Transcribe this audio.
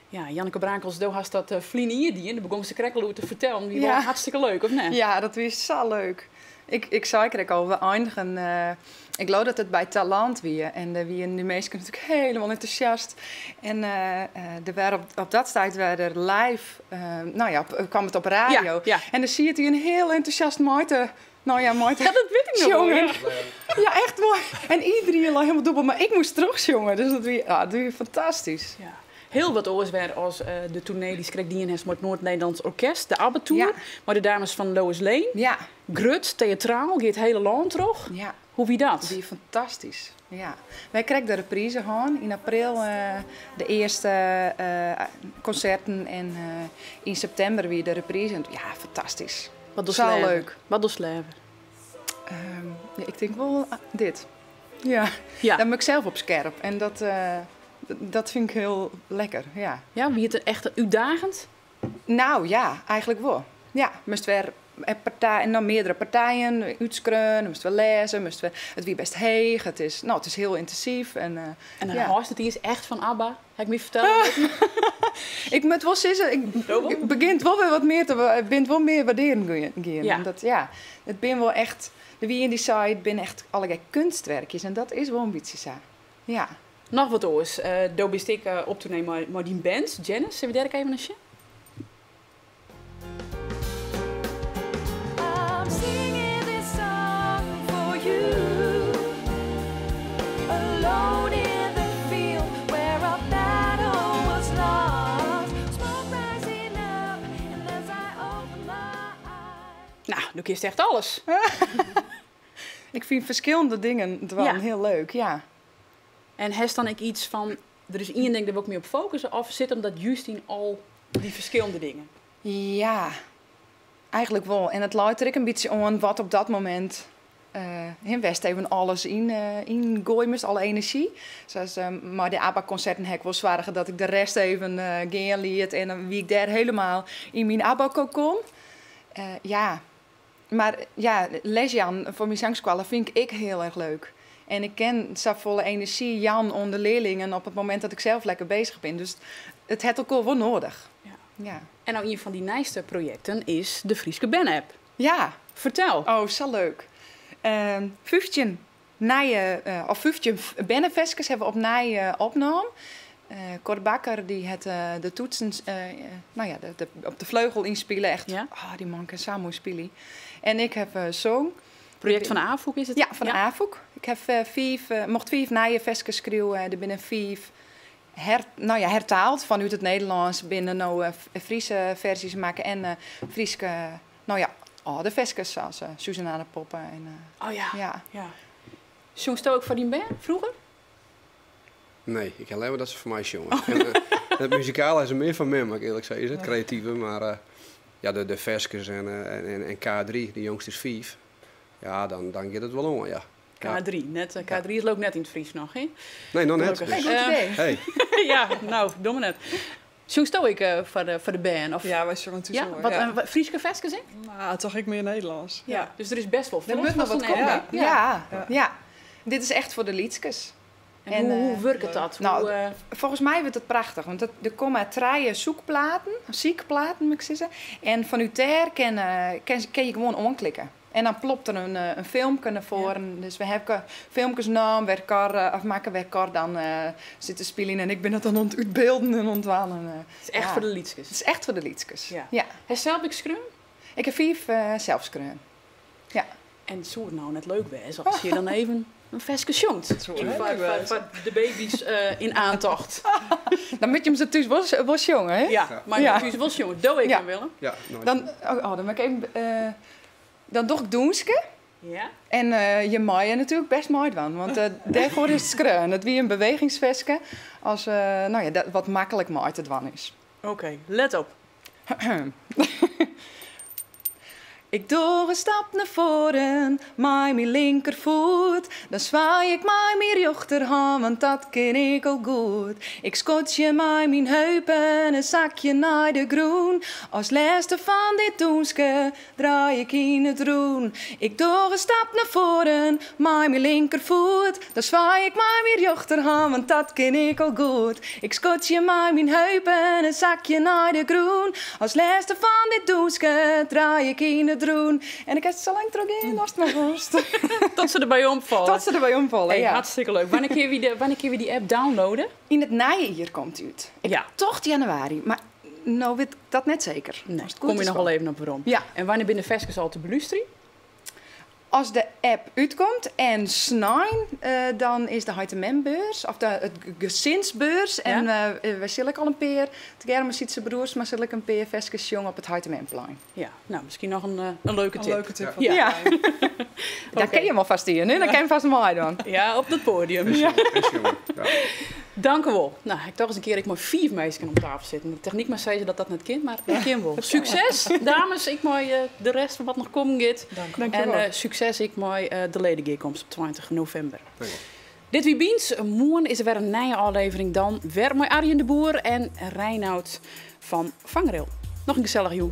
Ja, Janneke Brakels, do hast dat ferline jier dien. Dêr begûnst krekt al oer te fertellen. Wie wol hartstikke leuk, of net? Ja, dat wie sa leuk. Ik sei krekt al, we einigen, ik leau dat it by Talant wie. En dêr wienen dy minsken natuerlik hielendal entûsjast. En der wer op dat stuit wer der live, no ja, kwam it op radio. En der siet ien hiel entûsjast mei te, no ja, mei te Ja, dat wit ik noch wol, ja. sjongen. Ja, echt moai. En iedereen lei hielendal dûbel, mar ik moast trochsjonge. Dus dat wie fantastysk. Ja. Hiel wat oars wer as de toernee dy'tst krekt dien hast mei it Noord-Nederlands Orkest, de ABBA Tour, mei de dames fan Lois Lane. Grut, teatraal, gie it hiele lân troch. Hoe wie dat? Dat wie fantastysk, ja. Wy krekt de reprise hân yn april, de earste konserten en yn septimber wie de reprise. En ja, fantastysk. Wat dochst Sa leaver? leuk. Wat dochst leaver? Ja, ik tink wol dit. Ja. Dan bin ik sels op skerp en dat fyn ik hiel lekker, ja. Ja, wie it echt útdagend? Nou ja, eigentlik wol. Ja, moast wer partij, no, meardere partijen útskreaun, moast wer lêze, moast wer, it wie bêst heech, it is, no, it is hiel yntinsyf. En, En dan ja. hâldst it iens echt fan ABBA, ha ik my fertelle litten. Ik moat wol sizze, ik Do wol? begjint wol wer wat mear te ik bin it wol mear waardearjen gien. Omdat, ja, it bin wol echt, der wie ien dy sei, it binne echt allegear keunstwerkjes en dat is wol in bytsje sa. Ja. Noch wat oars. Do bist ek op toernee mei dyn band, Janice. Sille we dêr ek even nei sjen? I'm singing this song for you. Alone in the field where our battle was lost. Smoke rising up and as I open my eyes. Nou, do kinst echt alles. Ik fyn ferskillende dingen dwaan hiel leuk, ja. En hast dan ek yts fan, der is ien ding dêr wol ik my op fokusse, of sit him dat just yn al dy ferskillende dingen? Ja, eigentlik wol. En it leit der ek in bytsje oan wat op dat momint, hè, wêr'tst even alles yn goaie moatst, alle enerzjy. Sa as mei de ABBA-konserten ha ik wol soarge dat ik de rest even gean liet en dan wie ik dêr helemaal yn myn ABBA-kokon. Ja. Mar ja, lesjaan foar myn sangskoalle fyn ik ek hiel erch leuk. En ik kin safolle enerzjy jaan oan de learlingen op it momint dat ik sels lekker bezich bin. Dus it hat elkoar wol noadich. Ja. En no ien fan dyn nijste projekten is de Fryske Berne-app. Ja. Fertel. Oh, sa leuk. 15 nije, of 15 berneferskes hawwe we opnij opnaam. Cor Bakker dy hat de toetsen, no ja, de, op de fleugel ynspile. Echt, oh, dy man kin sa moai spylje. En ik haw song. Projekt fan de Afûk is it? Ja, fan de Afûk. Ik haw fiif, mocht 5 nije ferskes skriuwe. Der binne 5 no ja, hertaald fanút it Nederlânsk binne no Fryske ferzjes makke en Fryske, no ja, âlde ferskes sa as Suzanna de Poppe. En, Oh ja, ja. ja. Sjongsto ek foar dyn bern froeger? Nee, ik ha leaver dat se foar my sjonge. En it muzikale is der mear fan mem, moat ik earlik sizze, it kreative. Mar ja, de ferskes en K3, de jongste is 5. Ja, dan giet it wol oan, ja. K3, net, K3 is leau ik net yn it Frysk noch, hè? Nee, noch net. Gelokkich. Hey, goed idee. Hey. Ja, nou, domme net. Sjongsto ek foar de bern? Of? Ja, wy sjonge thús Ja, wol, wat, ja. en Fryske ferskes ek? Nou, toch ek mear Nederlânsk. Ja, Ja. dus der is best wol Der moat noch wat ferlet fan komme. hè? Ja, Ja. ja. Dit is echt foar de lytskes. En En, hoe wurket dat? Nou, Hoe, folgens my wurdt it prachtich, want der komme 3 soekplaten, sykplaten, moat ik sizze. En fanút dêr kin je gewoan oanklikke. En dan plopt der in filmke nei foaren. Dus we hawwe filmkes naam, wêr Cor, of makke wêr Cor dan sit te spyljen. En ik bin dat dan oan it útbylden en oan it dwaan. En, Het is echt ja. foar de lytskes. Het is echt foar de lytskes, ja. Hast sels ek skreaun? Ik ha 5 sels skreaun. Ja. En soe it nou net leuk wêze as je dan even in ferske sjongt? Dat soe heel leuk wêze. Foar de baby's in aantocht. Dan moet je hem ze thuis wel sjongen, hè? Ja, maar thuis wel sjongen. Doe ik dan, Willem. Ja, nooit. Dan, oh, oh, dan moet ik even, dan doch ik doenske. En je mag je natuurlijk best meidwaan, want daarvoor is het skreun. Het wie een bewegingsveske als nou ja, dat wat makkelijk mei te dwaan is. Oké, let op. Ik doch in stap nei foaren mei myn linkerfoet, dan swaai ik mei myn rjochterhân, want dat kin ik al goed. Ik skodzje mei myn heupen en sakje nei de grûn. As lêste fan dit dûnske draai ik yn it rûn. Ik doch in stap nei foaren mei myn linkerfoet, dan swaai ik mei myn rjochterhân, want dat kin ik al goed. Ik skodzje mei myn heupen en sakje nei de grûn. As lêste fan dit dûnske draai ik yn it rûn. En ik kin sa lang trochgean ast mar wolst. Tot se derby omfalle. Tot se derby omfalle, Hey, ja. Hartstikke leuk. Wannear kinne we dy app downloaden? Yn it nije jier komt dy út. Ik tocht januari, mar no wit ik dat net seker. Nee, As it goed kom je is noch wol. wol even op werom. Ja. En wannear binne de ferskes al te belústerjen? As de app útkomt en snein, dan is de heit-en-mem-beurs, of it gesinsbeurs. En wy sille ek al in pear, tegearre mei Sytse Broers, mar sil ik in pear ferskes sjonge op it heit-en-memplein. Ja, nou, miskien noch in leuke In tip. leuke tip fan Ja. Dan kin je him alfêst stean, hè? Dan kin je him fêst meidwaan. Ja, op dat podium. En sjonge, ja. Dank u wol. Nou, ik tocht ris in kear ik mei 5 minsken om tafel sitten. De technyk mar sizze dat dat net kin, mar dat kin wol. Sukses, dames. Ik mei de rest fan wat noch kommen giet. Dank u. Dank je En wol. sukses ik mei de ledegearkomst op 20 novimber. Dank u wol. Dit wie Bynt. Moarn is der wer in nije ôflevering dan. Wer mei Arjen de Boer en Reinoud van Vangrail. Noch in gesellige jûn.